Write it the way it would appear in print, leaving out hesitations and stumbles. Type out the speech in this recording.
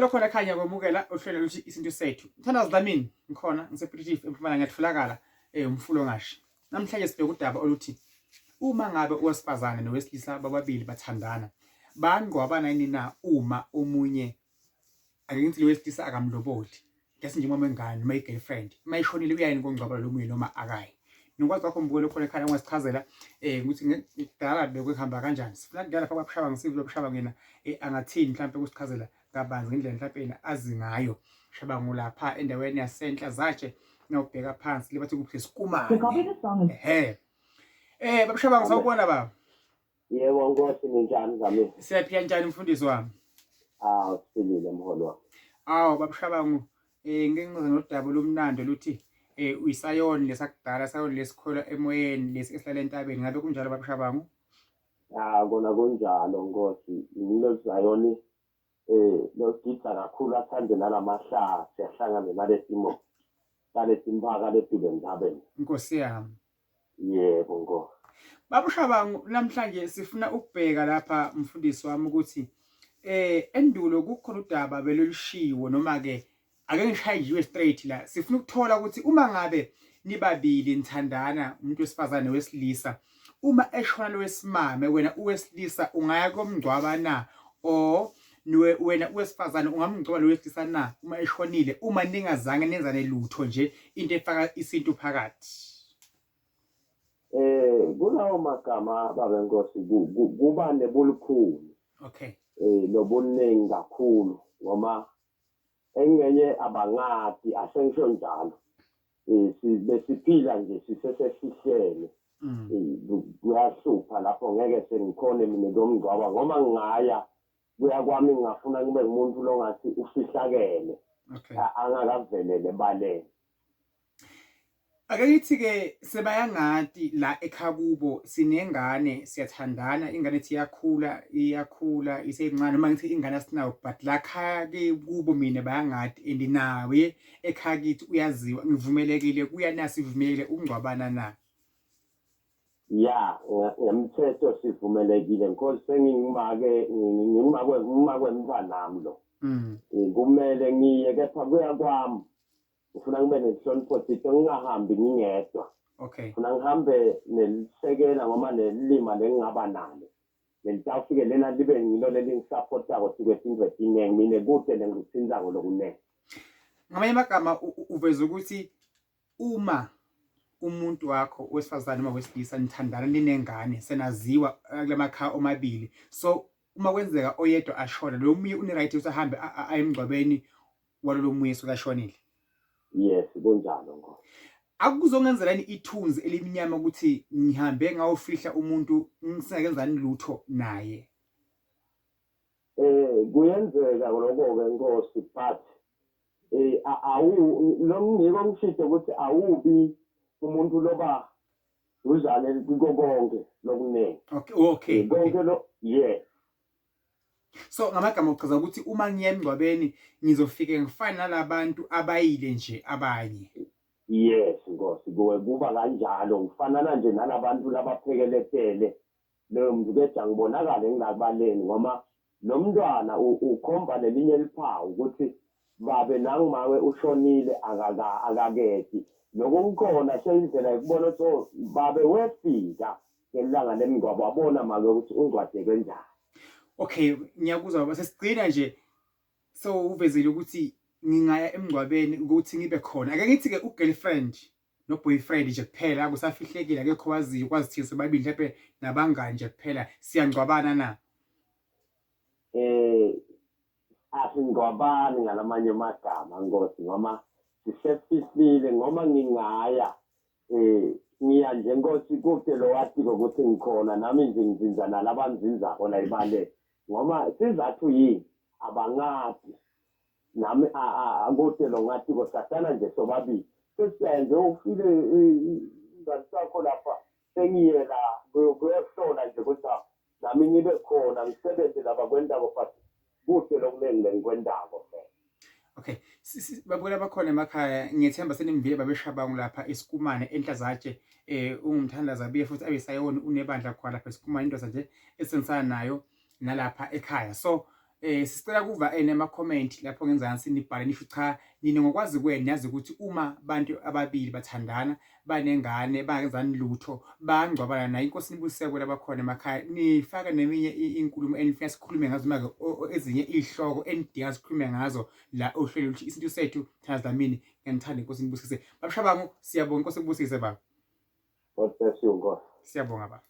Mbukelo khona ekhaya ngiyakwamukela uhlelo luthi isintu sethu. Mthandazo Dlamini ngikhona ngisePritief eMpumalanga ngiyatholakala umfulo ongashi. Namhlanje sibheka udaba oluthi uma ngabe owesifazane nowesilisa bababili bathandana bangqwabana yini na uma omunye ake ngithi lo wesilisa akamloboli ngesi nje umama wengane noma i-girlfriend uma ishonile uyayini kongcwaba lo munye noma akayi. Nokwazi kwakho mbukelo khona ekhaya ungasichazela ukuthi kudala bekuhamba kanjani. Sifuna kudala lapha kwabushaba ngisivu lobushaba ngena angathini mhlawumbe ukusichazela kabanzi ngendlela mhlawumbe yena azi ngayo. Shabangu lapha endaweni yasenhla zatshe nawubheka phansi libathi kuphi sikumane. Ehe. Babushabangu sawubona baba. Yebo Nkosi ninjani Dlamini? Siyaphila njani mfundisi wami? Ah uphilile mholi wami. Awu babushabangu ngike ngize nodaba olumnandi oluthi uyisayoni lesakudala sayoni lesikholwa emoyeni lesi esihlala entabeni ngabe kunjalo babushabangu? Ah kona kunjalo Nkosi ngilo Zayoni logidza kakhulu athande nalamahlathi ahlangane nalesimo saletimpaka letulu entabeni. Nkosi yami. Yebo Nkosi. Baba uShabangu namhlanje sifuna ukubheka lapha mfundisi wami ukuthi endulo kukhona udaba belulishiwo noma ke ake ngishaye nje straight la sifuna ukuthola ukuthi uma ngabe nibabili nithandana umuntu wesifazane wesilisa uma eshona lowesimame wena uwesilisa ungaya komngcwaba na or wena uwesifazane ungamngcwaba lowesilisa na uma eshonile uma ningazange nenzane lutho nje into efaka isintu phakathi. Kulawo magama baba Nkosi kuba nebulukhuni. Okay. Lobuningi kakhulu ngoba engenye abangadi asengisho njalo. Besiphila nje sisesefihlene. Kuyahlupha lapho ngeke sengikhone mina kuyomngcwaba ngoba ngingaya kuya kwami ngingafuna ngibe ngumuntu longathi ufihlakele. Okay. Angakavelele ebaleni. Ake ngithi ke sebayangati la ekhaya kubo sinengane siyathandana ingane ethi iyakhula iyakhula isencane noma ngithi ingane asinayo but la khaya ke kubo mina bayangati and nawe ekhaya kithi uyaziwa ngivumelekile kuya na sivumelekile ukungcwabana na? Ya ngemthetho sivumelekile because sengingimake ngimakwe ngimakwe mntwanami lo. Kumele ngiye kepha kuya kwami ngifuna ngibe nenhlonipho thithe ngingahambi ngingedwa. Okay. Ngifuna ngihambe nelisekela ngoba nelilima lengingaba nalo. Lelitawufike lena libe ngilo lelingisupportako sikwetinto etiningi mina kude lengikuthintsako lokunene. Ngamanye amagama uveza ukuthi uma umuntu wakho wesifazane noma wesilisa nithandana ninengane senaziwa kulamakhaya omabili so uma kwenzeka oyedwa ashona lo munye une-right ukuthi ahambe aye emngcwabeni walolo munye esuke ashonile. Yes kunjalo Nkosi. Akuzongenzela yini ithunzi elimnyama ukuthi ngihambe ngawufihla umuntu ngisingakenzani lutho naye? Kuyenzeka lokho-ke Nkosi but awu lo ngiko ngishito ukuthi awubi umuntu loba duzane kiko konke lokuningi. Okay, okay. Konke lo yeah. So ngamagama uchaza ukuthi uma ngiya emngcwabeni ngizofike ngifane nalabantu abayile nje abanye. Yes Nkosi kuwe kuba kanjalo ngifanana nje nalabantu labaphekeletele loyo muntu keja ngibonakale ngilakubaleni ngoba lo mntwana ukhomba lelinye liphawu ukuthi babe nangimawe ushonile akaketi lokho kukhona seyindlela yokubona ukuthi oh, babe wefika ngelanga lemngcwabo wabona make ukuthi ungcwadeke njani. Okay, ngiyakuzwa baba sesigcina nje so uvezile ukuthi ngingaya emngcwabeni ukuthi ngibe khona. Ake ngithi ke u-girlfriend no-boyfriend nje kuphela kusafihlekile akekho waziyo kwazi thina sobabili mhlawumbe nabangani nje kuphela siyangcwabana na? Asingcwabani ngalamanye amagama Nkosi ngoba sisefihlile ngoba ngingaya ngiya nje Nkosi kude lo watiko ukuthi ngikhona nami nje ngizinza nalabanzinzako la ebaleni ngoba sizathu yini abangadi nami akude lo ngatiko satana nje sobabili sesiyaya nje ufile ingane sakho lapha sengiyela kuyohlola nje ukuthi nami ngibe khona ngisebenze laba kwentako but kude lokuningi lengikwentako vele. Okay, babukela bakhona emakhaya ngiyethemba senimvile babeshabangu lapha esikumane enhlazatshe ungumthandazi abuye futhi abe sayoni unebandla khona lapha esikumane indoda nje esensana nayo nalapha ekhaya. So Sicela kuva nama comment lapho ngenzansi nibhale nisho cha nina ngokwazi kwenu niyazi ukuthi uma abantu ababili bathandana banengane bangenzani lutho bangcwabana nayo inkosi nibusise labakhona emakhaya nifake neminye inkulumo enifuna sikhulume ngazo make ezinye izihloko enidinga sikhulume ngazo la ohlelo ukuthi isintu sethu Thanda Dlamini ngiyanithanda inkosi nibusise babushabangu siyabonga inkosi ikubusise baba. God bless you Nkosi. Siyabonga baba.